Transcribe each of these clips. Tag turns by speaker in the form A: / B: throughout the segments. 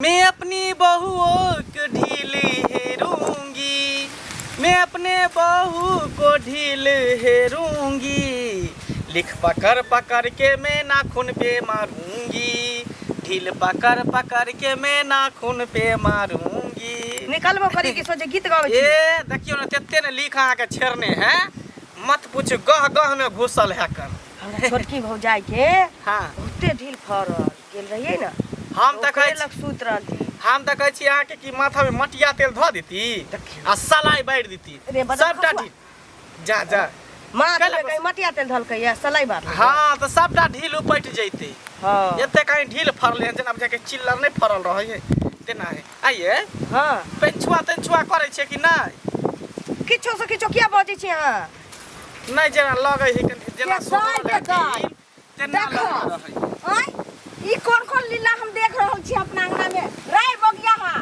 A: मैं अपनी बहुओं को ढील हेरूंगी, मैं अपने बहू को ढील हेरूंगी, लिख पकड़ पकड़ के मैं नाखून पे मारूंगी, ढील पकड़ पकड़ के मैं नाखून पे मारूंगी।
B: निकलबो करी कि सोचे गीत गाबै छी।
A: ए देखियो ने, तेते ने लिख अहाँके छेड़ने है, मत पूछ, गह गह में घुसल है कन।
B: हमरा छोटकी भौजाई के बहुते ढील फरल गेल रहियै ने।
A: हम तऽ कहै
B: ओकरे लग सुति रहलथिन।
A: हम तऽ कहै छी अहाँके कि माथामे मटिया तेल धऽ देती
B: देखियौ।
A: आ सलाई बारि देती।
B: रे बदन
A: सबटा
B: खसुआ।
A: ढील जा जा।
B: माथ
A: कैला
B: में कहीं मटिया तेल धलकै या सलाई बारलै।
A: हँ, तऽ सबटा ढील उपटि जैतै। एते कहीं ढील फड़लै हन, जेना बुझाइ कि चिल्लर नहि फड़ल रहै है तेना है। आइये। पेंछुआ तेंछुआ करै छियै कि नहि?
B: किछो से किछो किया बजै छी अहाँ?
A: नहि, जेना लगै है कनि जेना
C: के
A: सोहरल
C: दाइ
A: है
C: के दाइ।
A: ढील, तेना
C: देखो।
A: लगैत रहै।
C: आँय, ई कोन कोन लीला हम देख रहल छी अपना अंगना में? राय बगिया हा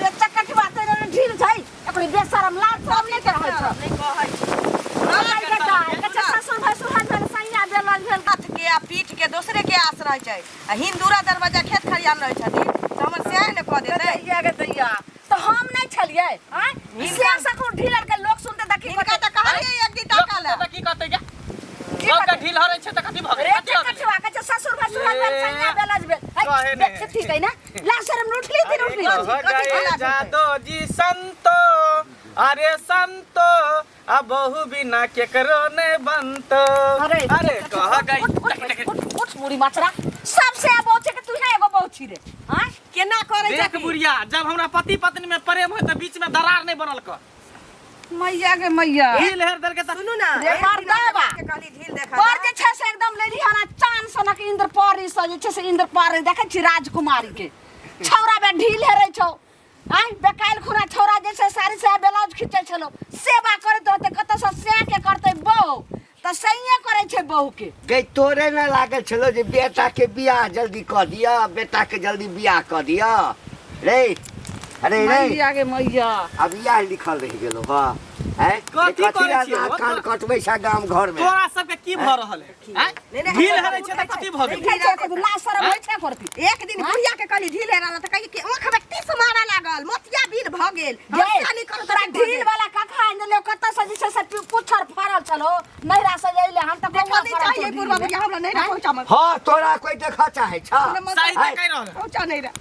C: रे चकटवा तेरे ने ढील छै, एकरी बेशरम लाज शरम नहि के रहै छौ।
B: नहि कहै छी।
C: दाइ के दाइ कच्चा ससुर भैंसुर हाथ भेल, सैया बेलल भेल।
B: हाथ के आ पीठ के दोसरे के आस रहै छै आ हिन्दूरा दरवाजा खेत खरियान रहै छथिन तऽ हमर सएह ने कऽ देतै।
C: दैया गे दैया, तऽ हम नहि छलियै? आँय, से सकू ढीलर के लोक सुनते तऽ की
B: हिनका
C: कहतै?
B: तऽ कहलियै एक दिन टाका
A: लोक
B: लए।
A: तऽ की कहतै गे?
C: की
A: लोक के
C: कहतै?
A: ढील हरै छै तऽ कथी भऽ गेलै?
C: रे
A: कथी भऽ गेलै?
C: चकटवा के ससुर भैंसुर हाथ भेल,
A: ए,
C: सैया बेलज भेल। है,
A: कहे ने।
C: बेइज्जती कै ना लाज शरम उठली तीन उठली।
A: अरे कह
B: कथी
A: गए
B: भला
A: जादो जी संतो, अरे संतो, आ बहु बिना केकरो ने बनतो।
C: अरे
A: अरे कह गई।
C: उठ उठ उठ उठ मुड़ी मचरा सबसे अब बहु के तू है एगो बहु छी रे। हां,
B: केना करै
A: देख
B: छथिन?
A: बुढ़िया, जब हमरा पति पत्नी में प्रेम होय तऽ बीच में दरार नहीं बनल कर।
C: मैया के मैया।
A: ढील हेर देल के तऽ
B: सुनू ना,
C: रे
B: एक दिन
C: मर्दाबा।
B: अहाँ के कहली ढील देखा
C: पर जे छै से एकदम लेली हना चांद सनक इंद्र परी से जे छै से इंद्र परी देखै छी राजकुमारी के छौरा बे ढील हेरै छौ। आय बेकाइल खुना छौरा जे छै साड़ी से ब्लाउज खींचै छलो, सेवा करैत रहतै कतऽ से सैं के करतै बहू तऽ सैंये करै छै बहू के।
D: गई तोरे न लागल छलो जे बेटा के बियाह जल्दी कऽ दिअ, बेटा के जल्दी बियाह कऽ दिअ रे। अरे रे
C: मैया गे मैया,
D: अब इएह लिखल रहि गेलो। हँ हैं?
A: कथी
D: कथी
A: करै
D: ला
A: छियै?
D: नाक कान कटबै छै गाम घर में?
A: तोरा सबके की भऽ रहल है? आँय?
B: नहि, नहि,
A: ढील
B: हमरा
A: हेरै छै तऽ कथी भऽ गेलै?
C: उठै छै एको दिन, लाज शरम होइ छै एको रत्ती?
B: एक दिन बुढ़िया के कहली ढील हेरा ला तऽ कही कि आँख में टीस मारऽ लागल, मोतिया बिन भऽ गेल।
C: गे,
B: हम से नहि करू
C: तोरा
B: तऽ
C: ढील वाला कखा आनि देलियौ? कतऽ से जे छै से पुच्छर फड़ल छलौ नैहरा से अइले हम तऽ
B: देखऽ
C: गौआ
B: नहि
C: फड़ल
B: चाहिए
C: छौ
B: बुढ़वा
C: ढील में।
B: बुढ़िया, हमरा नहि पहुँचा मत।
D: हँ, तोरा कोई देखऽ चाहै छ?
A: सही तऽ कहि रहल है।
B: पहुँचा नहि रह।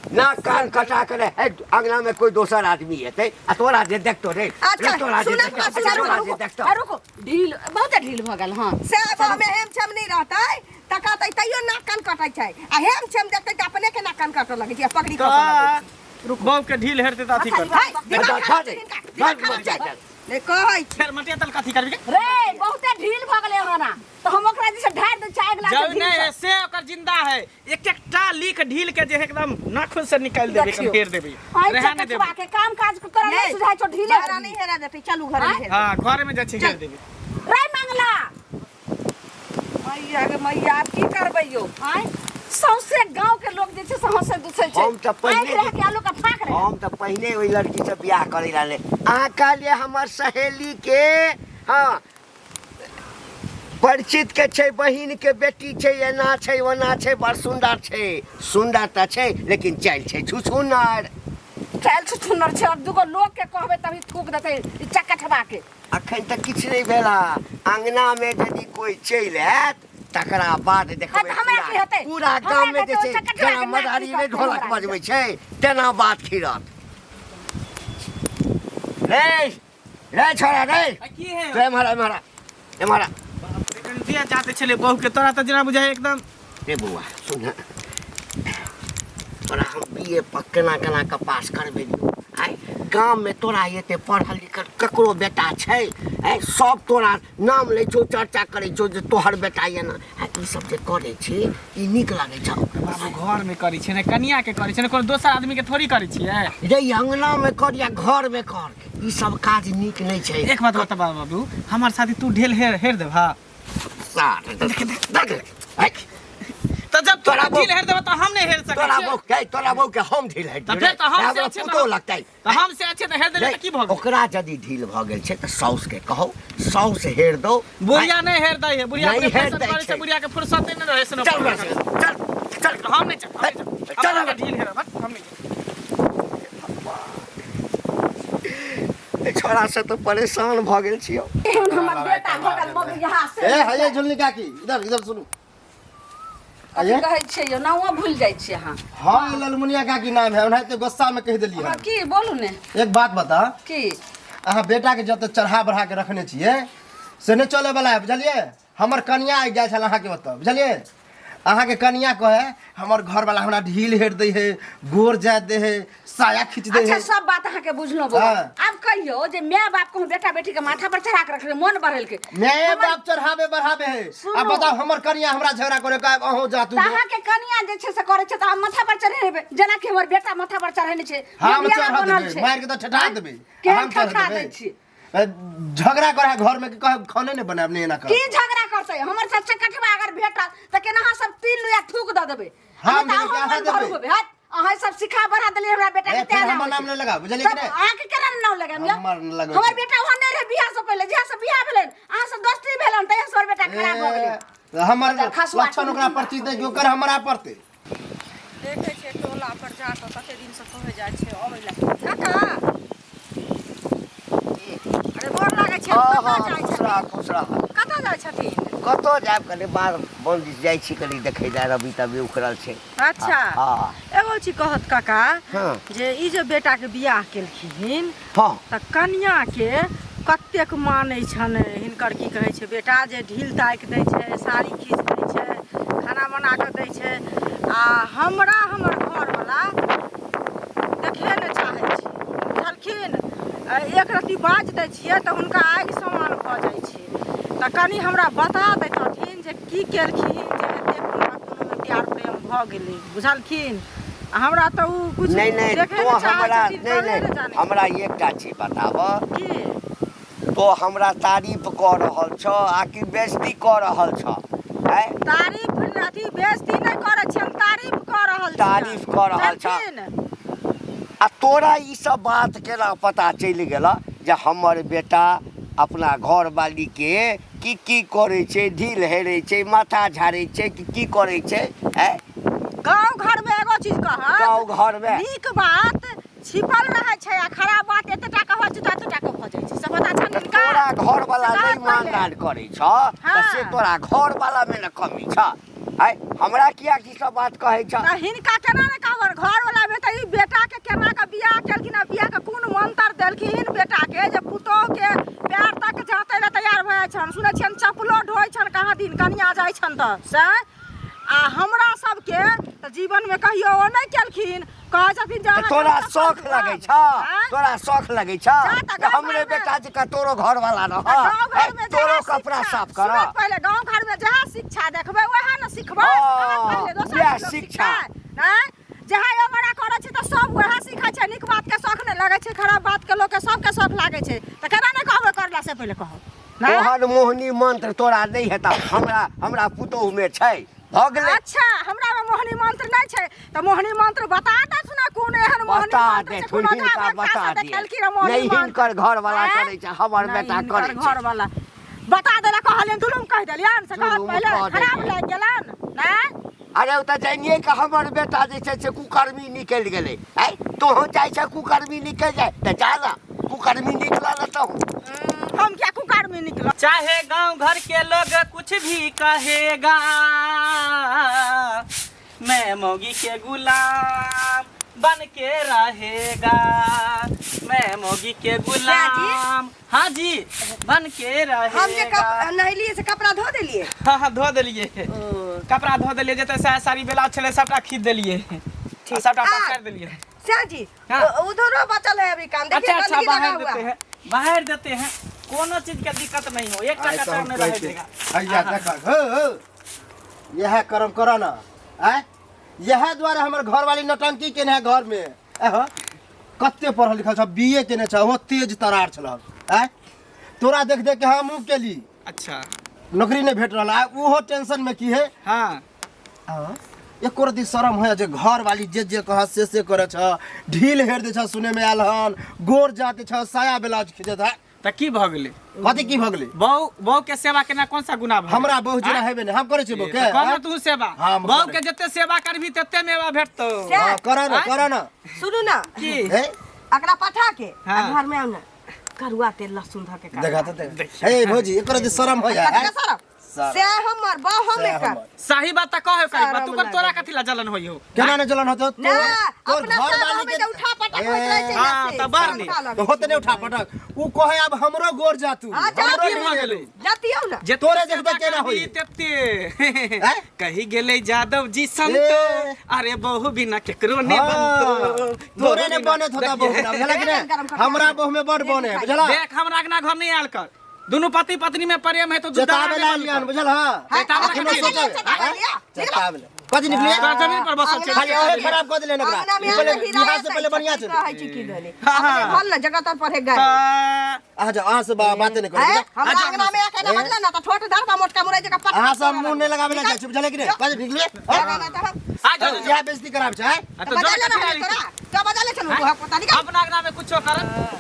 D: नाक कान कटा के रे, हे, अंगना में कोई दोसर आदमी एतै आ तोरा जे देखतो रे।
B: अच्छा,
D: रे, तोरा जे
B: सुनऽ,
D: देखतो,
B: सुनऽ,
D: तोरा
B: रुकू।
D: जे देखतो।
C: आ, रुकू, ढील बहुते ढील भऽ गेल। हँ,
B: से आब हमे हेम छेम नहि रहतै तऽ कहतै तैयो नाक कान कटै छै आ हेम छेम देखतै तऽ अपने के नाक कान कटऽ लगै छै आ पगड़ी खसऽ लगै छै।
A: तऽ बहू के ढील हेरतै तऽ अथी करतै।
B: है, दिमाग
D: अच्छा,
B: खराब
D: दे।
B: छै हिनका, दिमाग खराब छै। नहि कहै छी।
A: फेर मटिया तेल कथी करबी गे?
C: रे बहुते ढील भऽ गेलै हना तऽ हम ओकरा जे छै ढारि दै छियै आगि
A: जब
C: लागल।
A: नहीं है से ओकर जिंदा है, एक एकटा लीक ढील के जे है एकदम नाखून से निकाल देबे।
C: देखियौ।
A: फेर देबे,
C: आइ
A: रहे नहीं
C: चकचवा
A: देबे।
C: के काम काज तोरा नहि सुझाइ छौ ढीले?
B: बहरा नहि हेरा देतै, चलू घर में हेरा।
A: हाँ, घर में जाइ छै, हेर देबे।
C: रे मंगला मैया गे मैया, आब की करबै यौ? आँय, सौंसे गांव के लोग जे छै से हंसै दुसै छै।
D: हम तऽ पहिने
C: आँखि रह के आलू के फाँक रहे।
D: हम तऽ पहिने ओहि लड़की से बियाह करै ला अहाँ कहलियै, हमर सहेली के, हाँ, परिचित के छै, बहिन के बेटी छै, एना छै ओना छै, बड़ सुन्दर छै। सुन्दर तऽ छै लेकिन चालि छै छुछुनर।
C: चालि छुछुनर छै, अब दूगो लोग के कहबै तभी थूक देतै ई चकठबा के।
D: अखन तऽ किछु नहि भेल। अंगना में यदि कोई चलि आयत तकरा बाद देखबै।
C: तऽ हमरा की हेतै?
D: पूरा
C: हमरा
D: गाम में जे
C: कहतै
D: छै
C: ओ चकठवा
D: जेना
C: के नाक
D: मदारी
C: की
D: नहि
C: करतै
D: ढोलक
C: हमरा?
D: बजबै छै तेना बात खिरत। रे रे छोड़ा रे।
A: आ, की है?
D: तो एम्हर एम्हर एम्हर आ।
A: बाप रे, कनि दिया जाते छलै बहू के, तोरा तऽ जेना बुझाइ एकदम।
D: रे बौआ सुन, तोरा हम बी ए पर केना केना कऽ पास करबेलियौ। आइ गाममे तोरा एते पढ़ल लिखल ककरो बेटा छै? आइ सब तोरा नाम लै छौ, चर्चा करै छौ जे तोहर बेटा एना आ ई सब जे करै छी, ई नीक लागै छौ?
A: बाबू, घर में करै छियै ने, कनिया के करै छियै ने, कोनो दोसर आदमी के थोड़ी करै छियै।
D: रे, अंगनामे कर या घरमे कर, ई सब काज नीक नहि छै।
A: एक बात बता बाबू, हमर साथी तू ढेल हेर हेर देबहा?
D: सार, देख देख देख।
A: तऽ जब
D: तोरा
A: तोरा ढील हेर देबह तऽ हम नहि हेर सकै
D: तोरा
A: छियै।
D: बहू के, तोरा बहू के हम ढील हेर
A: तऽ फेर तऽ हम से अच्छे
D: पुतोह लगतै।
A: तऽ हम से अच्छे तऽ हेर देले तऽ की भऽ गेल?
D: ओकरा यदि ढील भऽ गेल छै तऽ साउस के कहौ, साउस हेर दौ।
A: बुढ़िया नहि हेर दै है, बुढ़िया
D: नहि
A: अपने
D: हेर
A: फैशन
D: दै
A: करै छै।
D: छै।
A: बुढ़िया के फुर्सते नहि रहै छै।
D: चल बस, चल।
A: चल हम नहीं चल, हम नहीं चल,
D: चल।
A: हम ढील हेरा बस, हम नहीं चल।
D: छोड़ा से तो परेशान भऽ गेल छियौ।
C: एहन हमर बेटा भऽ गेल मौगिया से।
E: ए हये झुलनी काकी, इधर इधर सुनू।
C: कथी
E: आइए।
C: कहै छियै यौ? नामो भूलि जाइ छियै अहाँ।
E: हाँ, ललमुनिया काकी नाम है, ओनाहिते गुस्सा में कहि देलियै।
C: हँ, की बोलू ने।
E: एक बात बता।
C: की?
E: अहाँ बेटा के जते चढ़ा बढ़ा के रखने छियै से नहि चले वाला है, बुझलियै? हमर कनिया आबि गेल छल अहाँके ओतऽ, बुझलियै? अहाँके कनिया कहे हमर घरवाला हमरा ढील हेर दै है, गोर जाय दे है, साया खींच दे
C: अच्छा
E: है।
C: सब बात अहाँके बुझलहुँ बौआ।
E: हाँ।
C: आब कहियौ जे माय बाप कहूँ बेटा बेटी के माथा पर चढ़ा के रखले मोन बढ़ेल के
E: माय बाप चढ़ाबे बढ़ाबे है।
C: सुनू।
E: अब बताओ, हमर कनिया हमरा झगड़ा करे का अहूँ जातू।
C: तऽ अहाँके कनिया जे छै से करै छै तऽ अहाँ माथा पर चढ़ेबै, जेनाकि हमर बेटा माथा पर चढ़ेने छै।
E: हम
C: बियाह
E: चढ़ा
C: बनल
E: देबै
C: छै।
E: मारि के तऽ ठेठा देबै।
C: केहन
E: हम चढ़ा
C: ठठा
E: देबै।
C: दै छी?
E: ए, झगड़ा करे है घर में कि कहे खाने नहीं बनाब नहीं एना कर।
C: की झगड़ा करतै? हमर चाचा कठवा अगर भेटल तऽ केना अहाँ सब तीन लोया थूक दऽ देबै?
E: हम
C: हम तऽ
E: देबै कि
C: अहूँ
E: अहाँ
C: मन भरू
E: देबै?
C: हेबै, हट। अहाँ सब सिखा बढ़ा देलियै हमरा बेटा
E: ए,
C: के
E: फिर
C: तें
E: हमर नाम नहि लगाउ, बुझलियै कि
C: तब
E: नहि?
C: अहाँके केना नाम लगायब यौ?
E: हमर नहि लगबै
C: हमर
E: छै।
C: बेटा वहाँ नहि रहै बियाह से पहिले, जहिया से बियाह भेलनि अहाँ सब दोस्ती भेलनि तहिया से हमर बेटा खराब भऽ गेलै।
E: ए, हमर
C: बच्चा खसुआ
E: लक्षण ओकरा प्रति दे ओकर हमरा पड़तै।
B: देखै छियै टोला पर जा कऽ कते दिनसँ कहै जाइ छै अबै लए। काका, अरे गोर लागै छै।
D: हँ।
B: कतऽ
D: हँ।
B: जाइ
D: खुश रह,
B: छथिन?
D: खुश रह।
B: कतऽ जाइ छथिन?
D: कतऽ जायब, कनि बाध बन दिस जाइ छी, कनि देखै लए, रवि तबी उखड़ल छै।
B: अच्छा।
D: हँ।
B: एगो चीज कहत काका?
D: हँ।
B: जे ई जे बेटाके बियाह केलखिन
D: हँ,
B: तऽ कनियाके कतेक मानै छनि हिनकर, की कहै छै, बेटा जे ढील ताकि दै छै, साड़ी खींच दै छै, खाना बना कऽ दै छै, आ हमरा हमर घरवला देखहे नहि चाहै छै, बुझलखिन? एक रत्ती बाजि दै छियै तऽ हुनका आगि समान भऽ जाइ छै। तऽ कनि हमरा बता दैतथिन जे की केलखिन जे एतेक हुनका कोनोमे प्यार प्रेम भऽ गेलै, बुझलखिन? आ हमरा तऽ ओ किछु
D: नहि नहि,
B: देखै
D: तो
B: नहि चाहै
D: हमरा
B: छथिन,
D: नहि
B: करहे
D: नहि
B: नहि जानै।
D: हमरा एकटा चीज बताब।
B: की?
D: तो हमरा तारीफ कऽ रहल छह आ कि बेइज्जती कऽ रहल छह? आँय?
B: तारीफ अथी बेइज्जती नहि करै छी हम, तारीफ कऽ रहल छी।
D: तारीफ कऽ रहल छह। आ तोरा ई सब बात केना पता चलि गेल जे हमर बेटा अपना घरवाली के की की करै छै, ढील हेरै छै, माथा झाड़ै छै कि की करै छै? आँय?
B: गाँव घर में एगो चीज कहत।
D: गाँव घर में
B: नीक बात छिपल रहै छै आ खराब बात एतेटा के होइ छै तऽ एतेटा के भऽ जाइ छै, से पता छनि हिनका?
D: तोरा घरवाला
B: से
D: नहि
B: कहत पहिले।
D: मानदान करै छह तऽ से तोरा घरवाला मे ने कमी छह। आँय, हमरा किया की सब बात कहै छह?
B: तऽ हिनका केना ने कहबनि घरवला मे? तऽ ई बेटा के केना के बियाह केलखिन आ बियाह के कोन मंत्र देलखिन बेटा के जे पुतोह के पैर तक जाँतै लए तैयार भऽ जाइ छनि? सुनै छियनि चप्पलो ढोइ छनि कहाँ दिन कनिया जाइ छनि तऽ से, आ हमरा सबके तऽ जीवनमे कहियो ओ नहि केलखिन। कहै छथिन जे
D: तऽ
B: अहाँके
D: तोरा
B: हम चप्पल
D: शौख
B: धोअब।
D: लगै छह?
B: आँय?
D: तोरा शौख लगै छह
B: जा तऽ
D: जे
B: गाँव
D: हमरे
B: घरमे-
D: बेटा जकाँ तोरो घरवाला रह?
B: तऽ गाँव घरमे
D: तोरो
B: जएह
D: कपड़ा
B: शिक्षा-
D: साफ कर।
B: सुनत पहिले, गाँव घरमे जएह शिक्षा देखबै वएह ने सिखबै।
D: हँ,
B: से कहत पहिले, दोसर
D: वएह
B: लोक
D: शिक्षा।
B: सिखतै? आँय? जएह योगरा करै छै तऽ सब वएह सिखै छै। नीक बातके शौख नहि लगै छै, खराब बातके लोकके सबके शौख लागै छै। तऽ केना नहि कहबै करला से पहिले कहब नहि?
D: तोहर मोहनी मंत्र तोरा नहि हेता, हमरा हमरा पुतोहु मे छै, भऽ गेलै।
B: अच्छा, हमरा में मोहनी मंत्र नहीं छै तऽ मोहनी मंत्र बता देथुन ने, कोन एहन मोहनी
D: बता
B: मंत्र छै?
D: देथुन,
B: कोनो
D: हिनका
B: ओझा
D: बता
B: से
D: दिअ।
B: देखेलखिन हँ मोहनी
D: नहि
B: मंत्र?
D: हिनकर घरवाला
B: आँय?
D: करै छै, हमर
B: नहि,
D: बेटा
B: हिनकर
D: करै छै।
B: घरवाला बता देला कहलियन, जुलुम कहि देलियन से कहत
D: जुलुम
B: पहिले
D: कऽ
B: खराब
D: देलियन।
B: लागि गेलन नहि?
D: अरे ओ तऽ जानिए के हमर बेटा जे छै से कुकर्मी निकलि गेलै। आँय, तोहूँ चाहै छ कुकर्मी निकलि जाय तऽ जा ने कुकर्मी निकलऽ ने तोहूँ।
B: हम क्या कुकर्मी निकल?
A: चाहे गांव घर के लोग कुछ भी कहेगा, मैं मोगी के गुलाम बन के रहेगा, मैं मोगी के गुलाम, हाँ जी, बन के रहेगा।
B: हम जे कप नहेलिए से कपड़ा धो देलिए?
A: हाँ हाँ, धो देलिए, कपड़ा धो देलिए। जते साड़ी ब्लाउज छलै सबटा खींच देलिए आ सबटा पसारि देलिए।
B: श्याम जी।
A: हाँ।
B: उधरो बचल है अभी काम, देखिए।
A: अच्छा अच्छा।
B: गंदगी लगा
A: बाहर
B: हुआ
A: देते
B: है।
A: हैं, बाहर देते हैं, कोनो चीज के दिक्कत नहीं हो, एक
E: आइ
A: टका
E: तऽ हम
A: नहीं
E: कहै
A: रहे
E: छी,
A: देगा।
E: हैया देखक हो हो, इएह कर्म कर न। आँय, इएह दुआरे हमर घरवाली नौटंकी केने है घरमे। एह, कते पढ़ल लिखल छ, बी ए केने छ, ओहो तेज तरार छल। आँय, तोरा देख देख के हमहूँ केली।
A: अच्छा।
E: नौकरी नहि भेट रहल आ ओहो टेंशन में की है।
A: हाँ।
E: हाँ, एको रत्ती शरम होया जे घरवाली जे जे कह से से करे छ, ढील हेर दे छ, सुने में आयल हन गोर जाते छ, साया ब्लाउज खींचत है।
A: तऽ की भऽ गेलै?
E: कथी की भऽ गेलै?
A: बहु बहु के सेवा केना कोन सा गुनाह भऽ गेलै?
E: हमरा बहु जेना हेबे नहि, हम करै छियै बहु के।
A: तऽ कर ने तू सेवा।
E: हाँ, हम
A: बहु
E: करै।
A: के जते सेवा करबी तते मेवा भेटतौ।
B: से
E: हाँ, कर ने,
A: आँय?
E: कर ने।
B: सुनू ने।
A: की?
E: हे
B: एकरा पठा के आ
A: हाँ।
B: घर में आउ ने, करुआ तेल लहसुन धऽ के काट।
E: देखा तऽ देख। हे भौजी, एकर जे शरम हो जाए।
B: कथी के शरम?
E: शरम।
B: से हमर बहु हम
E: सएह
B: एकर।
E: हमर।
A: सही बात तऽ कहै करी,
B: शरम
A: तू कर तोरा
B: लागै।
A: कथी ला जलन होई हो?
E: केना ने जलन होतो?
B: ना,
E: तोर
B: अपना
E: घर
B: साथ
E: वाली
B: हमे
E: के
B: जे उठा पटक होइत रहै छै ने
A: हाँ,
B: से,
A: तऽ बड़
B: शरम
A: नीक।
B: का लगै
E: तो होते
B: छै।
E: नहीं उठा पटक। उ कहे आब हमरो गोर जातू।
B: हाँ,
E: हमरो
B: जातू।
A: की भऽ
E: नहीं
A: गेलै?
B: जतियौ ने।
A: जते
E: तोरे
A: सेवा
E: देखते केना
A: करबी
E: होई?
A: तेते।
E: आँय?
A: कही गेलै जादव जी संतो,
E: ए।
A: अरे बहु बिना केकरो ने
E: हाँ,
A: बनतो।
E: तोरे ने
A: बहु बिना-
E: बनत होता बहु बिना, बुझला कि
B: गरम
E: नहीं?
B: कपड़ा।
E: हमरा बहु में बड़ बने, बुझला?
A: देख, हमरा अंगना घर नहीं आयल कर। दुनू पति पत्नी में प्रेम है तो
E: चेतावे ला लियान, बुझल? हाँ,
A: चेतावे
E: अखनो
A: कथी?
E: सोचब।
B: चेतावे लिया।
E: चेतावे ला। कथी निकलिए?
A: तोरा जमीन पर बसल छै।
E: खाली ओहे खराब कऽ देले ने ओकरा।
B: अंगना में
E: ई पहिले
B: आके हीरा
E: बियाह से पहिले बढ़िया छलै।
B: कहै छी की भेलै?
A: हाँ,
B: अपने
A: हाँ।
B: भल ने जगह तर पर हे गए।
A: तऽ
E: अहाँ जाउ, अहाँ से बाते नहि करू।
B: हैं? हमरा
A: अच्छा,
B: अंगना में आके ना बदला ना तऽ ठोट धरबा मोटका मुरै जगह पट।
E: अहाँ सब मुँह नहि लगाबै लए जाइ छी, बुझलियै कि नहि? कथी निकलिए?
B: अंगना तऽ हम
A: आ जाओ, जाओ।
E: इएह बेइज्जती कराबै छै, आँय?
A: आ
B: तऽ
A: तो
B: बजा
A: जो
B: ले ना
A: कथी
B: हमरा
A: आयल
B: तोरा।
A: छी?
B: तो बजा ले छलहुँ तोहर पोता निकल।
A: अपना अंगना में कुछो कर।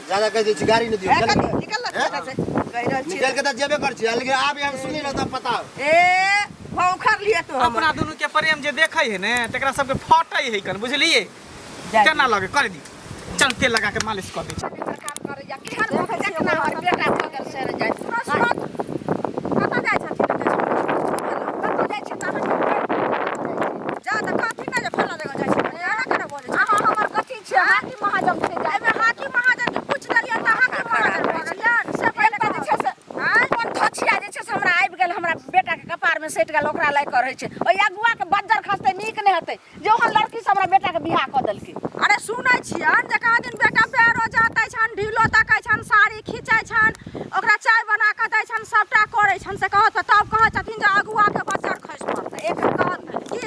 E: ज्यादा कहि दै छी, गाड़ी नहि दियौ,
B: ए,
E: बुझलियै?
B: कथी? निकल ना एतऽ से। कहि रहल छी।
E: निकलि के तऽ जेबे करै छी, लेकिन आब हम सुनी ने तब पता।
B: ए, भौंखर लिए तो हमर।
A: अपना दुनू के प्रेम जे देखै है ने तकरा सबके फटै है कन, बुझलियै?
B: जाय।
A: केना लगे कर दी, चल तेल लगा के मालिश कर दै छी।
C: काम करैया केहन भऽ गेल जखना हमर बेटा भऽ गेल सर जाइ।
B: सुनो, सुनो। कतऽ जाइ छथिन एते छोट?
C: कतऽ जाइ छी तऽ अहाँके
B: जा तऽ कहथिन ने जे फल्लाँ जगह जाइ छी। एना केना बजै छी?
C: अहाँ हमर कथी छियै? हाकिम महाजन छै जाइ।
B: एहिमे हाकिम महाजन के पूछि देलियनि तऽ हाकिम महाजन भऽ गेलियनि। से पहिले
C: एकटा जे छै से
B: आँय?
C: कोन धछिया जे छै से हमरा आबि गेल, हमरा बेटा के कपार में सटि गेल, ओकरा लय कऽ रहै छै। ओहि अगुआ के बज्जर खसतै, नीक नहि हेतै जे ओहन लड़की से हमरा बेटा के बियाह कऽ देलकै।
B: अरे सुनै छियनि जे कहाँ दिन बेटा पैरो जातै छनि, ढीलो तकै छनि, साड़ी खींचै छनि, ओकरा चाय बना कऽ दै छनि, सबटा करै छनि, से कहत तब कहै छथिन जे अगुआ के बज्जर खसि पड़तै। एक कहत की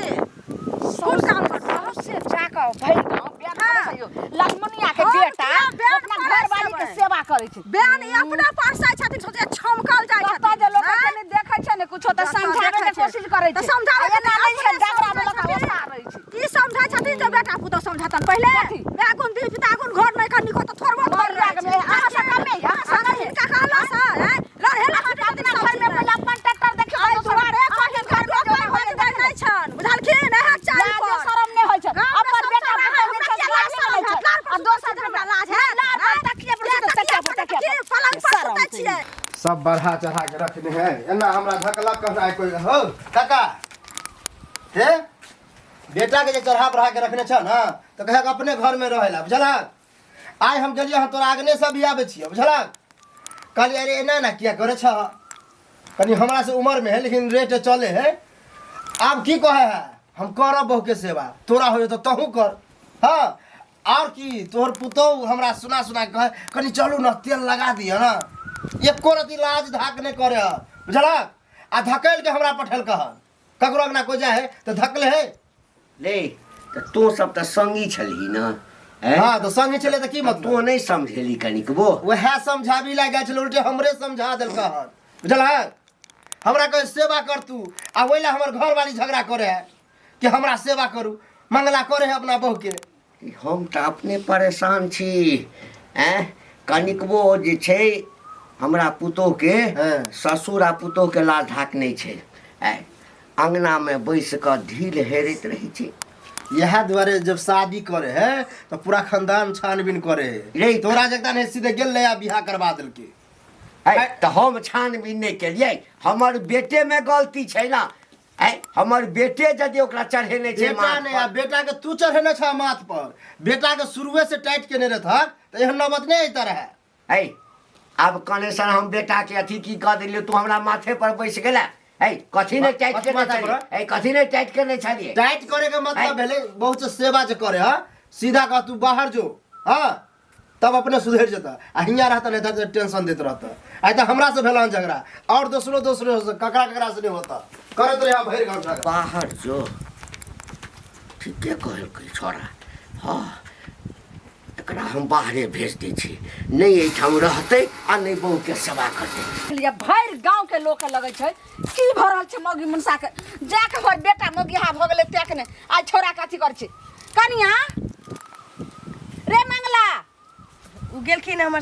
B: कोन काम करतै?
C: से जाकऽ भरि गाँव बेन करै छै यौ। ललमुनिया के
B: हम
C: बेटा
B: किया बेन
C: अपना
B: करै
C: घरवाली के
B: छबै?
C: सेवा करै छै।
B: बेन ई अपना परसै छथिन, सोचे छमकल जाइ
C: कतऽ
B: छथिन।
C: जे लोक
B: आँय?
C: कनि देखै छै ने कुछो तऽ
B: जतऽ
C: समझाबै
B: देखै
C: के
B: छै।
C: कोशिश करै
B: तऽ
C: छै।
B: समझाबै
C: आ एना नहि छै,
B: अपने
C: डबरा में लऽ कऽ
B: समझै
C: ओसार रहै छै।
B: की समझै छथिन जे बेटा पुतोह समझतन पहिले?
C: कथी?
B: माय गुण दी पिता गुण घर नहि कनिको तऽ थोड़बो थोड़
C: मर
B: रहै
C: जाके
B: छै।
C: अहाँ से कमे यऽ, अहाँ से
B: अरे
C: कमे।
B: हिनका कहला से, आँय? लड़हे ला
C: अहाँ तऽ अपना घर में पहिले अपन ट्रैक्टर देखियौ,
B: एहि
C: दोसर
B: दुआरे
C: अहाँ
B: कहिन
C: घर में
B: घर
C: जे
B: होइत नहि छनि, बुझलखिन? एहन चालि
C: लाजो
B: पर।
C: शरम नहि होइ छै।
B: गाममे
C: अपन
B: सबसँ
C: बेटा
B: रहै,
C: पुतोह
B: हमरा
C: जे छै
B: किया
C: से
B: लाज
C: लाजे नहि
B: शरम
C: छै।
B: हैत? लार पर
C: आ
B: सुतै
C: दोसर
B: छी तऽ हमरा लाज हैत?
C: लार पर तकिया पर
B: के
C: सुतै,
B: तकिया
C: तकिया पर,
B: पर
C: तकिया
B: की
C: पर।
B: पलंग पर
C: शरम
B: सुतै
C: छै।
B: छियै?
E: सब बढ़ा चढ़ा के रखने है, एना हमरा धकलक कहना कोई हो काका हे बेटा के जे चढ़ा बढ़ा के रखने छ ना तऽ कहक अपने घर में रहेला, बुझलक? आइ हम गेलियै हन तोरा आगने से भी आबै छियै, बुझलक? कहलियै अरे एना एना किया करै छ, कनि हमरा से उम्र में है लेकिन रेट चले है। आब की कहे है, हम करब बहु के सेवा, तोरा हो तऽ तहूँ कर। हाँ, और की तोहर पुतोहु हमरा सुना सुना के कहे कनि चलू न तेल लगा दिअ न, एको रति लाज धाक नहि करे है, बुझलक? आ धकेल के हमरा पठेलक हन, ककरो अंगना कोइ जाइ है तऽ धकले है।
D: ले तऽ तों सब तऽ संगी छलही ने? हैं?
E: हाँ, तऽ संगी छलै तऽ की मतलब?
D: तों नहि समझेली कनिकबो?
E: वएह समझाबी लए गेल छलै, उल्टे हमरे समझा देलक हन, बुझलहक? हमरा कहे सेवा कर तू, आ ओहि लए हमर घरवाली झगड़ा करे है कि हमरा सेवा करू, मंगला करे है अपना बहू के।
D: हम तऽ अपने परेशान छी। ऐं, कनिकबो जे छै हमरा पुतोहके,
E: हँ।
D: ससुर आ पुतोहके लाज धाक नहि छै। ऐं, अङ्गनामे बैस कऽ ढील हेरैत रहै छै।
E: इएह दुआरे जब शादी करे है तऽ पूरा खानदान छानबीन करे है।
D: रे।
E: तोरा जगदा नहीं सीधे गेल आ बियाह करवा देलकै।
D: ऐ, तऽ हम छानबीन नहि केलियै, हमर बेटेमे गलती छै ने। ऐ, हमर बेटे यदि ओकरा चढ़ेने छै
E: बेटा
D: माथ
E: नहि,
D: पर।
E: आ बेटा के तू चढ़ेने छ माथ पर, बेटा के शुरुए से टाइट केने रहतक तऽ एहन नौबत नहि अइता रहे।
D: ऐ, आब कनेसर हम बेटा के अथी की कऽ देलियै, तू हमरा माथे पर बैस गेला। ऐ, कथी नहि टाइट
E: कथी
D: केने
E: माथे
D: छलियै?
E: पर?
D: ऐ, कथी नहि टाइट केने छलियै?
E: टाइट करे के मतलब
D: ऐ।
E: भेलै बहुत से सेवा जे करे है, सीधा कह तू बाहर जो, हाँ तब अपने सुधरि जेता, आ हियाँ रहता नहीं तऽ टेंशन दैत रहता। आइ तऽ हमरा से भेल हन झगड़ा, और दोसरो दोसरो से ककरा ककरा से नहीं होता, करैत रहे भरि गाँव झगड़ा।
D: बाहर जो, ठीके कहलकै छोड़ा। हाँ, एकरा हम बाहरे भेज दै छी, नहि एहिठाम रहतै आ नहि बहूके सेवा करतै।
C: लिए भरि गाँव के लोक लगै छै की भऽ रहल छै मौगी मनसा के, जाके हमर बेटा मौगिहा भऽ गेलै तेक ने आइ छोड़ा के अथी करै छै। कनिया रे मंगला,
F: ओ गेलखिन हमर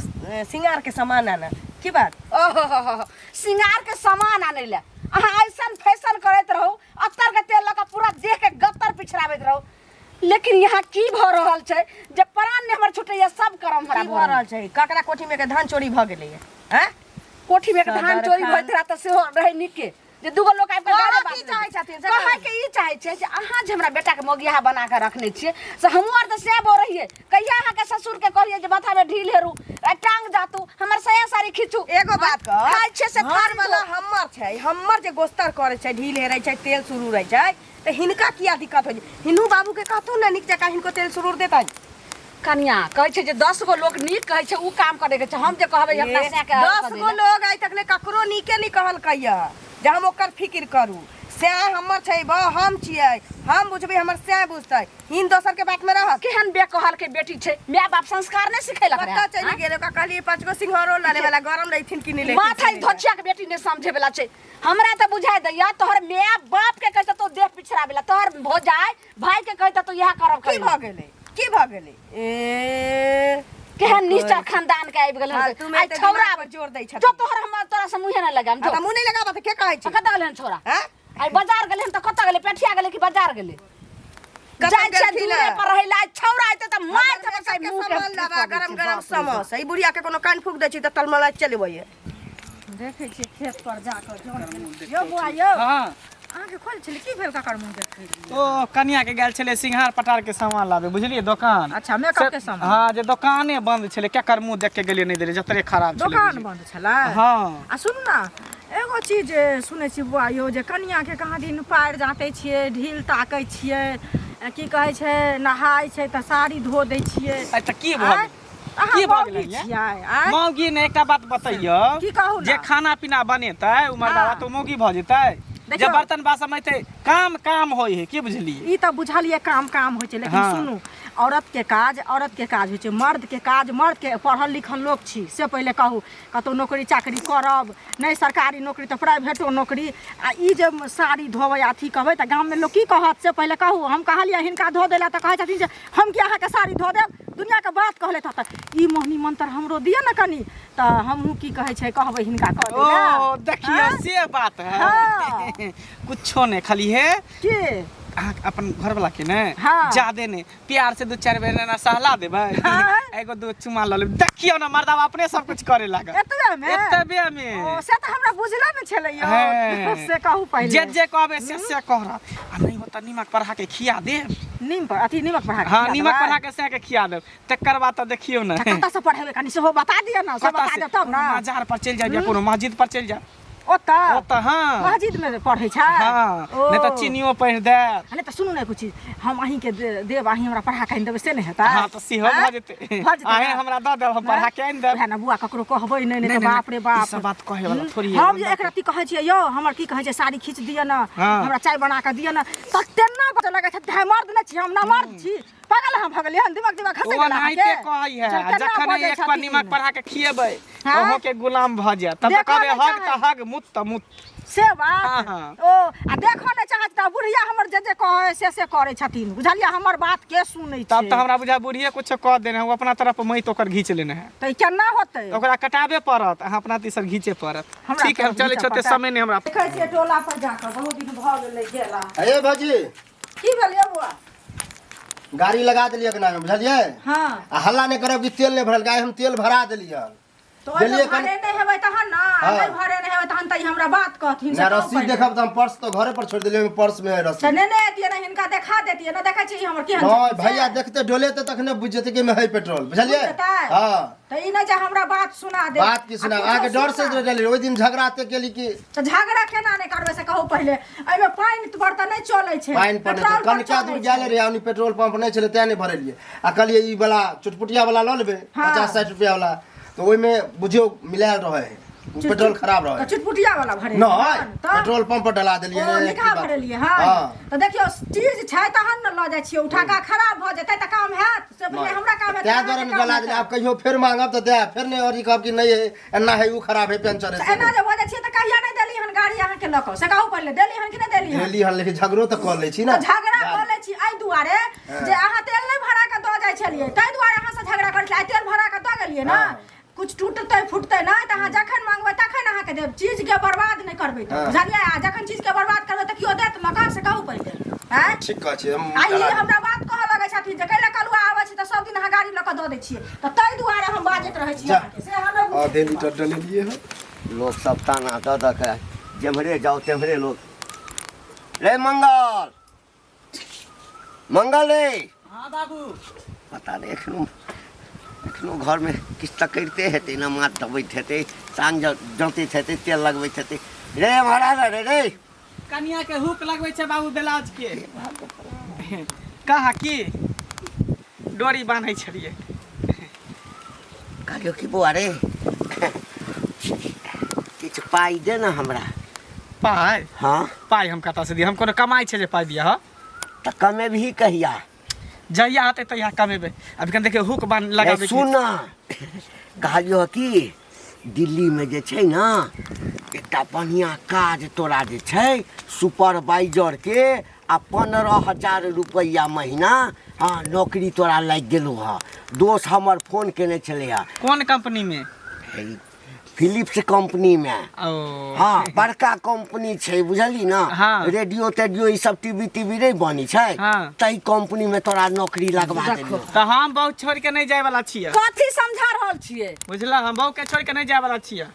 F: सिंगार के सामान आना की बात
C: ओहो हो हो हो सिंगार के सामान आनै ले अहाँ ऐसन फैशन करैत रहू अत्तर के तेल लऽ कऽ पूरा देह के गत्तर पिछड़ाबैत रहू लेकिन यहाँ की भऽ रहल छै जे प्राण ने हमर छुटैया सब करम हमरा
F: की भऽ रहल छै ककरा कोठी में के धान चोरी भऽ गेलैया हैं
C: कोठी में के धान
F: सदर
C: चोरी
F: खान।
C: होइत रहा तऽ सेहो रहै नीके जे दूगो लोक आबि कऽ
F: कहऽ
C: गारे
F: की चाहै छथिन से
C: कहै के ई चाहै छै जे अहाँ जे हमरा बेटा के मौगियाहा बना कऽ रखने छियै से हमहूँ आर तऽ सएह बो रहियै कहिया अहाँके ससुर के कहियै जे माथा में ढील हेरू आ टांग जातू हमर साया साड़ी खींचू
F: एगो बात कह
C: खाइ छियै से
F: घर
C: थारी
F: वाला हमर छै हमर जे गोस्तर करै छै ढील हेरै छै तेल सुरूर रहै छै तऽ हिनका किया दिक्कत होइ छै हिनू बाबू के कहथुन ने नीक जकाँ हिनको तेल सुरूर देतनि
C: कनिया कहै छै जे 10 गो लोक नीक कहै छै उ काम करे के छै हम जे कहबै अपना सैं के
F: 10 गो लोग आइ तक ले ककरो नीके नहीं कहलकैया जे हम ओकर फिक्र करू सैं हमर छै बा हम छियै हम बुझबै हमर सैं बुझतै हिन दोसर के बात में रहत
C: केहन बेकहल के बेटी छै माय बाप संस्कार नहीं सिखेलक
F: कतऽ चलि गेल ओकरा कहलियै 5 गो सिंघारो लाने वाला गरम रहिथिन कि नहि लेथिन
C: माथा धोचिया के बेटी नहीं समझे वाला छै हमरा तऽ बुझाइ दैया तोहर माय बाप के कहै तो देह पिछड़ाबेला तोहर भौजाई भाई के कहै तो इएह करब
F: की भऽ गेलै की भऽ गेलै ए
C: केहन नीचा खानदान के आबि गेल
F: फालतू में
C: आइ
F: एते
C: छौड़ा
F: दिमाग पर जोर दै छथिन।
C: जो तोहर हम तोरा से मुँहे नहि लगाम जो
F: आ तऽ मुँह नहि लगाबऽ तऽ के कहै छै
C: कतऽ गेलै हन छौड़ा
F: हैं
C: आइ बाजार गेलै हन तऽ कतऽ गेलै पेठिया गेलै कि बाजार गेलै
F: कतऽ
C: जाइ छै
F: गेलखिन
C: दूरे
F: हँ?
C: पर रहै ला छौड़ा एतै तऽ मारि
F: हमर
C: थपड़
F: मेकअप के
C: मुँह के
F: सामान लाबा गरम गरम समोसा ई बुढ़िया के कोनो कान फूक दै छी तऽ तलमला चलि अबैया
B: देखै छियै खेत पर जाकऽ जन यौ बौआ यौ
A: हाँ
B: अहाँके खोल छलै की भेल ककर मुँह देखै रहियै?
A: ओ कनिया के गेल छलै सिंघार पटार के सामान लाबे बुझलियै दोकान
B: अच्छा मेकअप के सामान
A: हाँ जे दोकाने बंद छलै केकर मुँह देख के गेलियै नहि देलियै जतरे खराब छलै
B: दोकान
A: बुझलियै।
B: बंद छलै
A: हाँ
B: आ सुनू ने एगो चीज सुनै छी बौआ यौ जे कनियाके कहाँ दिन पारि जाँतै छियै ढील ताकै छियै की कहै छै नहाय छै तऽ साड़ी धो दै छियै
A: आइ तऽ की भऽ
B: आँय?
A: गेल
B: अहाँ
A: की भऽ
B: मौगी
A: गेलै ये?
B: छियै आँय?
A: मौगी ने एकटा बात बतैयौ
B: की कहू ने?
A: जे खाना पीना बनेतै ओ मर्दावा
B: हाँ।
A: तऽ मौगी भऽ जेतै जे
B: देखियौ।
A: बर्तन बासन एतै काम काम होइ है की बुझलियै
B: ई तऽ बुझलियै काम काम होइ छै लेकिन
A: हाँ।
B: सुनू औरत के काज औरत के काज होइ छै मर्द के काज मर्द के पढ़ल लिखल लोक छी से पहिले कहू कतहु नौकरी चाकरी करब नहि सरकारी नौकरी तऽ प्राइवेटो नौकरी आ ई जे साड़ी धोबै अथी कहबै तऽ गाममे लोक की कहत से पहिले कहू हम कहलियै हिनका धो दै लए तऽ कहै छथिन जे हम की अहाँके साड़ी धो देब दुनिआँके बात कहलथि हँ तऽ ई मोहनी मंत्र हमरो दिअ ने कनि तऽ हमहूँ की कहै छै कहबै हिनका कऽ दै लए
A: ओ देखियौ से बात है
B: हाँ।
A: कुछो नहि खाली हे
B: की
A: अहाँ अपन घरवला के ने
B: हाँ।
A: जादे नहि प्यार से दू चारि बेर एना सहला देबै
B: हाँ।
A: एगो दू चुमा लऽ लेबै देखियौ ने मर्दावा अपने सब कुछ करे लागत
B: एतबे मे
A: एतबे मे
B: ओ से तऽ हमरा बुझले ने छलै यौ
A: हैं।
B: से कहू पहिले
A: जे जे कहबै से से कहत आ नहि होत तऽ नीमक पढ़ा के खिया देब
B: नीम पर अथी नीमक पढ़ा के
A: हाँ
B: खिया
A: नीमक
B: देबै?
A: पढ़ा के सएह के खिया देब तकर बाद तऽ देखियौ ने
B: कतऽ से पढ़ेबै कनि सेहो बता दिअ ने से
A: कतऽ
B: बता
A: से?
B: देब तब
A: कोनो
B: ने
A: मजार पर चलि जायब या कोनो मस्जिद पर चलि जायब
B: ओतऽ
A: ओतऽ हाँ
B: मस्जिद में पढ़ै छै
A: हाँ
B: ओ।
A: नहि तऽ चीनियो पढ़ि देत
B: नहि तऽ सुनू ने एगो चीज हम अहीँके देब अहीं हमरा पढ़ा के आनि देबै से नहि हेतै
A: हाँ तऽ सेहो भऽ
B: आँय?
A: जेतै
B: भऽ जेतै
A: अहें
B: ने?
A: हमरा दऽ देब हम पढ़ा के आनि देब
B: वएह ने बुआ ककरो कहबै नहि नहि
A: नहि,
B: तऽ
A: नहि,
B: बाप रे
A: ई
B: बाप
A: सब बात कहै वाला थोड़ी है,
B: हम जे
A: बंदा
B: एक रत्ती कहै छियै यौ हमर की कहै छै साड़ी खींच दिअ ने
A: हाँ।
B: हमरा चाय बना कऽ दिअ ने तऽ तेना बजऽ लगै छै धाय मर्द नहि छी हम ना मर्द छी पागल अहाँ भऽ गेलियै हन दिमाग दिमाग खसै
A: ओ
B: गेल
A: एनाहिते
B: अहाँके
A: कहै है
B: चल,
A: आ
B: केना
A: जखन
B: बजै
A: एक पर
B: छथिन?
A: निमक पढ़ा के खिएबै
B: हाँ?
A: अहूँ के गुलाम भऽ जायत तब तऽ
B: देखऽ
A: कहबै
B: नहि
A: हग
B: चाहै।
A: तऽ हग मुत तऽ मुत
B: से बात
A: हाँ, हाँ।
B: ओ आ देखऽ नहि चाहै तऽ बुढ़िया हमर जे जे कहै से से करै छथिन बुझलियै हमर बात के सुनै
A: तब
B: छै
A: तऽ हमरा बुझा बुढ़िए कुछो कऽ देने है ओ अपना तरफ मइत ओकर घीच लेने है
B: तऽ ई केना होतै
A: ओकरा कटाबे पड़त अहाँ अपना दिस घीचे पड़त
B: हमरा
A: ठीक है हम
B: तरफ
A: चलै
B: घीचऽ
A: छी ओते
B: पड़तै।
A: समय नहि हमरा
B: देखै छियै टोला पर जाकऽ बहुत दिन भऽ गेलै गेला
E: अरे भौजी
B: की भेल यौ बौआ
E: गाड़ी लगा देलियै अंगना में बुझलियै
B: हाँ
E: आ हल्ला नहि करब कि तेल नहि भरल गाय हम तेल भरा देलियै
B: तो ओहिमे
E: देलियै कनि-
B: भरे नहि हेबै तहन ने आ
E: हाँ।
B: नहि भरे नहि हेबै तहन तऽ ई हमरा बात कहथिन से
E: ना
B: कहू
E: रसीद
B: पहिले।
E: देखब तऽ हम पर्स तऽ घरे पर छोड़ि देलियै ओहिमे पर्स में है
B: तऽ
E: रसीद
B: ने ने एतियै ने हिनका देखा देतियै ने देखै छियै ई हमर केहन
E: नहीं
B: छथिन से।
E: भैया देखते डोलेते तखने बुझि जेतै कि एहिमे है पेट्रोल बुझलियै
B: बुझि जेतै?
E: हाँ
B: तऽ ई नहि जे हमरा बात सुना दे
E: बात की सुना अहाँके डर से डरलियै ओहि दिन झगड़ा एते केली कि
B: तऽ झगड़ा केना नहि करबै से कहू पहिले एहिमे पानि पर तऽ नहि चलै छै
E: पानि पर नहि
B: पेट्रोल पर
E: कनिका दूर
B: चलै
E: गेल
B: छै।
E: रहे ओनी पेट्रोल पंप नहि छलै तें नहि भरेलियै आ कहलियै ई वाला चुटपुटिया वाला लऽ लेबै
B: हाँ।
E: 50-60 रुपया वाला तऽ ओहिमे बुझियौ मिलायल रहै है ओ पेट्रोल खराब
B: तऽ
E: रहै
B: चुटपुटिया वाला भरे
E: नहि पेट्रोल पंप पर डला देलियै
B: ओ
E: रे, की
B: निकाह
E: बात।
B: भरेलियै हँ
E: हाँ
B: तऽ देखियौ चीज छै तहन ने लऽ जाइ छियै उठा कऽ खराब भऽ जेतै तऽ काम हैत से पहिले हमरा काम हैत
E: तैं
B: अहाँके
E: दुआरे ने
B: काम
E: डला
B: हेतै।
E: देलियै आब कहियो फेर मांगब तऽ देब फेर नहि और ई कहब कि नहि है एना है उ खराब है पंचर
B: तऽ
E: है
B: एना जे बजै छियै तऽ कहिया नहि देली हन गाड़ी अहाँके लऽ कऽ से कहू पहिले देली हन कि नहि देली हन
E: देली हन लेकिन झगड़ो तऽ कऽ लै छी ने
B: तऽ झगड़ा कऽ लै छी एहि दुआरे जे अहाँ तेल नहि भरा कऽ दऽ जाइ छलियै ताहि दुआरे अहाँसँ झगड़ा करै छलियै आइ तेल भरा कऽ दऽ गेलियै गेलियै ने कुछ टूटतै फूटतै नहि तऽ अहाँ जखन मांगबै तखन अहाँके देब चीजके बर्बाद नहि करबै तऽ
E: हाँ।
B: बुझलियै आ जखन चीजके बर्बाद करबै तऽ केओ देत लऽ कऽ से कहू पहिले आँय
E: ठीक कहै छियै हम
B: आ ई हमरा बात कहऽ लगै छथिन जे कैला कलुआ आबै छै तऽ सब दिन अहाँ गाड़ी लऽ कऽ दऽ दै छियै तऽ ताहि दुआरे हम बाजैत रहै छी
E: जा।
B: अहाँके से अहाँ नहि बुझै
E: आधे लीटर डलेलियै हँ
D: लोक सब ताना दऽ दऽ के जेम्हरे जाउ तेम्हरे लोक रे मंगल मंगल रे
A: हाँ बाबू
D: पता नहि एखनो एखनो घरमे किछु तऽ करिते हेतै ने माथ दबैत हेतै साँझ जँतैत हेतै तेल लगबैत हेतै रे महाराज रे रे
A: कनिया के हुक लगबै छै बाबू ब्लाउज के कहा की डोरी बान्है छलियै
D: कहलियौ कि बौआ रे किछु पाइ दे ने हमरा
A: पाइ
D: हँ
A: पाइ हम कतऽसँ दिअ हम कोनो कमाइ छै जे पाइ दिअ हँ
D: तऽ कमेबही कहिया
A: जहिया हेतै तहिया कमेबै अभी कन देखियौ हुक बान्ह लगाबै
D: सुन ना कहलियौ कि दिल्लीमे जे छै ने एकटा बढ़िआँ काज तोरा जे छै सुपरवाइजरके आ 15,000 रुपैआ महीना हँ नौकरी तोरा लागि गेलौ हँ दोस्त हमर फोन केने छलै हँ
A: कोन कंपनीमे
D: फिलिप्स कंपनीमे
A: ओ
D: हँ बड़का कंपनी छै बुझली ने
A: हाँ।
D: रेडियो तेडियो ई सब टीवी तीवी नहि बनै छै
A: हाँ।
D: ताहि कंपनी में तोरा नौकरी लगवा देलियौ
A: तऽ हम बहु छोड़ के नहीं जाए वाला छियै
C: कथी समझा रहल छियै
A: बुझला हम बहु के छोड़ के नहीं जाए वाला छियै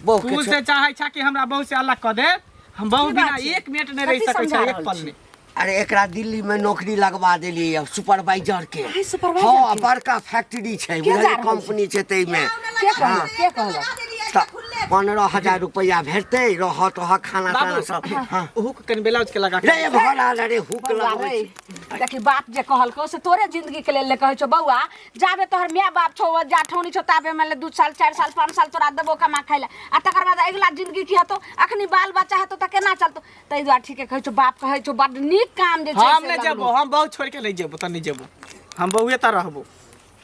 D: बहु के
A: तू से चाहे छा कि हमरा बहु से अलग कऽ दे हम बहु
C: की बात
A: बिना
C: छै?
A: एक मिनट नहीं रह
C: कथी
A: सकै
C: समझा
A: छै एक
C: रहल
A: पल
C: छी?
A: में
D: अरे एकरा दिल्ली में नौकरी लगवा देलियै अब सुपरवाइजर के
C: आइ सुपरवाइजर
D: हाँ
C: के?
D: बड़का फैक्ट्री छै
C: के जा
D: बुझलियै
C: रहल
D: कंपनी छै ताहिमे
C: के कहलक के कहलक
D: तऽ 15,000 रुपैआ भेटतै रहत वहाँ खाना ताना
A: बाबू
D: सब हाँ
A: हुक कनि ब्लाउज के लगा के
D: रे भरा रे हुक
C: बौआ
D: लगबै
C: रे
D: छै।
C: देखी बाप जे कहलकौ से तोरे जिंदगी के लेल ने कहै छौ बौआ जाबे तोहर माय बाप छौ जा ठौनी छौ ताबे मानि ले 2 साल 4 साल 5 साल तोरा देबो कमा खाइ ले आ तकर बाद अगिला जिंदगी की हेतौ अखनी बाल बच्चा हेतौ तऽ केना चलतौ ताहि दुआरे ठीके कहै छौ बाप कहै छौ बड नीक काम जे छै
A: हम
C: से
A: नहीं
C: लगलौ।
A: जेबो हम बहु छोड़ के नहीं जेबो तऽ नहीं जेबो हम बहुए तऽ रहबो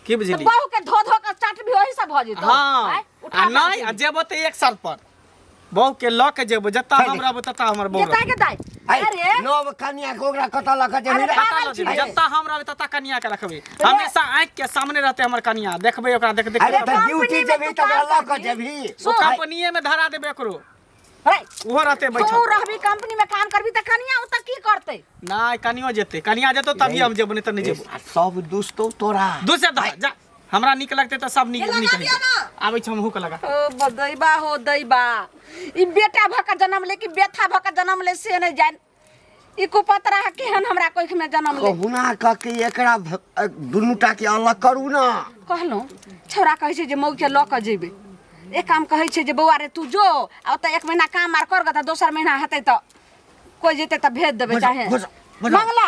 A: की
C: तऽ
A: बुझली
C: बहू के धो धो के चट भी ओही से भऽ जेतौ
A: हाँ
C: आँय, उठा
A: आ
C: के
A: नहीं आ जेबो तऽ एक साल पर बहू के लऽ के जेबो जतऽ हम रहबो ततऽ हमर बहू
C: जेता
A: रहतै।
C: के दाइ
D: है,
C: अरे
D: नव कनिया के ओकरा कतऽ लऽ के जेबही
C: अरे
D: रे?
A: कतऽ लऽ जेबै?
C: छियै।
A: जतऽ हम रहबै ततऽ कनिया के रखबै हमेशा आँखि के सामने रहतै हमर कनिया देखबै ओकरा देख देख
D: अरे
A: के
D: तऽ
C: कंपनी
D: ड्यूटी
C: में
D: जेबही
C: तू
D: तऽ ओकरा
C: काम
D: लऽ के
C: करबही।
D: जेबही
A: ओ कंपनीये में धरा देबै एकरो
C: अरे
A: ओहो रहतै
C: तू
A: बैठल
C: रहबी कंपनी में काम करबी तऽ कनिया ओतऽ की करतै
A: नहि कनियो जेतै कनिया जेतौ तभी हम जेबो नहि तऽ नहि जेबो
D: आ सब दुस्तो तोरा
A: दूसरे दह जा हमरा नीक लगतै तऽ सब नीक नीक हेतै आबै छै हमहूँ के लगा
C: ओ दैबा हो दैबा ई बेटा भऽ कऽ जनम ले कि बेथा भऽ कऽ जनम ले से नहि जानि ई कुपतरा केहन हमरा कोखि में जनम ले
D: कहुना कऽ के एकरा दुनू टा के अलग करू ना
C: कहलहुँ छौड़ा कहै छै जे मौके लऽ कऽ जेबै एक काम कहै छै जे बौआ रे तू जो आ ओतऽ एक महीना काम आर कर तऽ दोसर महीना हेतै तऽ कोइ जेतै तऽ भेज देबै
D: बजाउ,
C: चाहे
D: बजाउ, बजाउ।
C: मंगला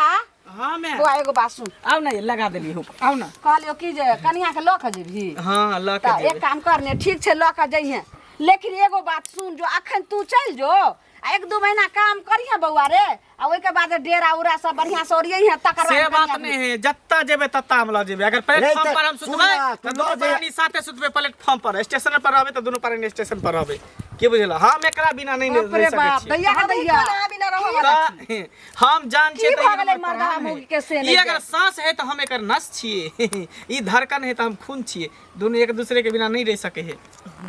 A: हाँ मैं
C: बौआ एगो बात सुन
A: आउ ना लगा देली हुक आउ ना
C: कहलियौ कि जे कनिया के लऽ कऽ जेबही
A: हाँ लऽ के
C: तऽ एक
A: जेबै
C: काम कर ने ठीक छै लऽ कऽ जइहें लेकिन एगो बात सुन जो अखन तू चलि जो आ एक दू महीना काम करिहे बौआ रे आ ओहिके बाद डेरा उरा सब बढ़िया से ओरियहे तकर
A: से
C: बाद
A: बात
C: कनिया
A: नहीं है जत्ता जेबै तत्ता हम लऽ जेबै अगर प्लेटफॉर्म
D: नहीं
A: पर हम
D: तऽ
A: सुतबै
D: सुन ना,
A: तऽ
D: तू
A: दुनू
D: लऽ जे-
A: प्राणी साथे सुतबै प्लेटफॉर्म पर स्टेशन पर रहबै तऽ दुनू प्राणी स्टेशन पर रहबै की बुझल हम एकरा बिना नहीं
C: बाप
A: रहि
C: रे
A: सकै
C: बाप
A: छी
C: दैया के दैया
F: अहाँ बिना रहऽ वाला
A: तऽ हम जान छियै
C: की
A: तऽ ई
C: भऽ गेलै
A: हमर
C: मर्दा
A: प्राण है।
C: मौगी के से
A: ई
C: नहि
A: अगर सांस है तऽ हम एकर नस छियै ई धड़कन है तऽ हम खून छियै दुनू एक दूसरे के बिना नहीं रह सकै है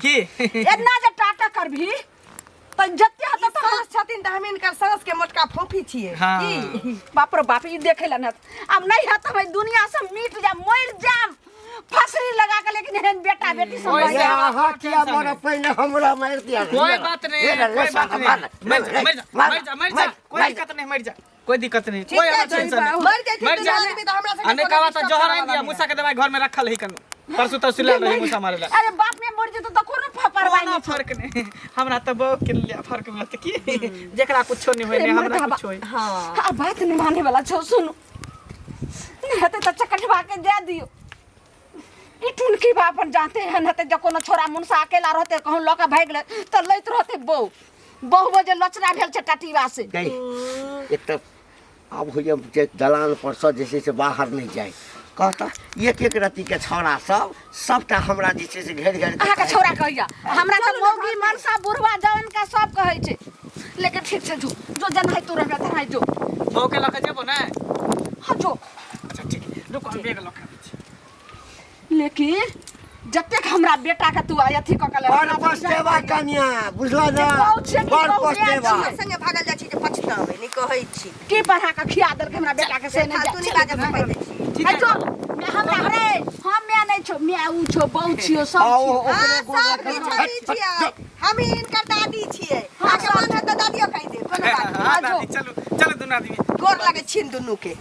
A: की
C: एना जे टाटा करबही तऽ जते हत
F: ई सास छथिन तऽ हम हिनकर सास के मोटका फोफी छियै
A: हाँ।
F: की
C: बाप रे बाप ई देखै लए नहि आब नहि हत हम एहि दुनिया से मिट जाम मरि जाम फसरी लगा के लेकिन एहन बेटा बेटी सब
A: ओहि
C: रहि
A: से
C: जाम।
A: हमरा
D: अहाँ किया
A: टेंशन
D: मरब
A: है।
D: पहिने हमरा मारि दिया
A: कोई बात नहीं कोई बात नहीं मर जा मर जा मर जा मर जा कोई दिक्कत नहीं मर जा कोई दिक्कत नहीं कोई हमरा टेंशन नहीं
F: मर जैथिन
A: मर
F: दुनू
A: जा
F: आदमी तऽ हमरा सबके
A: आ नहीं
F: कोनो
A: कहवा तो
F: डिस्टर्ब
A: जहर
F: करऽ
A: आनि दिया
F: वाला
A: मूसा के दवाई घर में रखल है कनु परसों तरसों लाल रही मूसा मारे ला
C: अरे बाप में मर जेतौ तऽ कोनो परवाह
A: कोनो
C: नहीं
A: फर्क नहीं हमरा तो बहु के लिए फर्क मत की जेकरा कुछो नहीं होय
C: अरे
A: नहीं हमरा
C: मर्दाबा।
A: कुछो होय
F: हाँ
C: आ बात नहीं माने वाला छौ सुनू नहीं हेतै तऽ चकटवा के दे दियौ ई टुनकी बा अपन जाते हैं हेतै जब कोनो छोरा मुनसा अकेला रहते कहूँ लऽ के भागि गेलै तऽ लैत रहते बहू बहु जे लचरा भेल छै टटीवा से
D: गई एक तऽ आब होइए जे दलान पर सँ जे छै से बाहर नहि जाय कहता एक एक रत्तीके छौड़ा सब सबटा हमरा जे छै से घेर घेर के
C: अहाँके छौड़ा कहैया हमरा तऽ मौगी मनसा बुढ़वा जवान का सब कहै छै लेकिन ठीक छै जो जो जेनाहि तू रहबे तेनाहि जो
A: बहू के लऽ के जेबो ने
C: हाँ जो
A: अच्छा ठीक रुको हम बैग लऽ के आबै छी
C: लेकिन जतेक हमरा बेटा के तू आइ अथी कऽ के ले
D: बड़ पछतेबा कनिया बुझला ना
C: बहु छियै कि
D: बड़
C: बहु माय
D: पछतेबा
C: छियै?
F: संगे भागल जाइ छी जे पछताबै नहि कहै छी
C: की पढ़ा के खिया देलकै हमरा बेटा के से नहि
F: फालतू नहि बाजऽ से कहि दै छी
C: है जो मैं हमरा रे हम मैं नहीं छो मैं ऊ छो बहु छियो सब
D: आओ,
C: छियो
D: ओकरे
F: हाँ,
D: गोड़
F: सब
D: लगल।
F: किछु हमही छियै हमही हिनकर दादी छियै
C: हाँ,
F: अहाँके मन हैत तऽ दादियो कहि देब कोनो बात नहि
A: हाँ दादी चलू चलू दुनू आदमी
F: गोर लगै छिन दुनू के।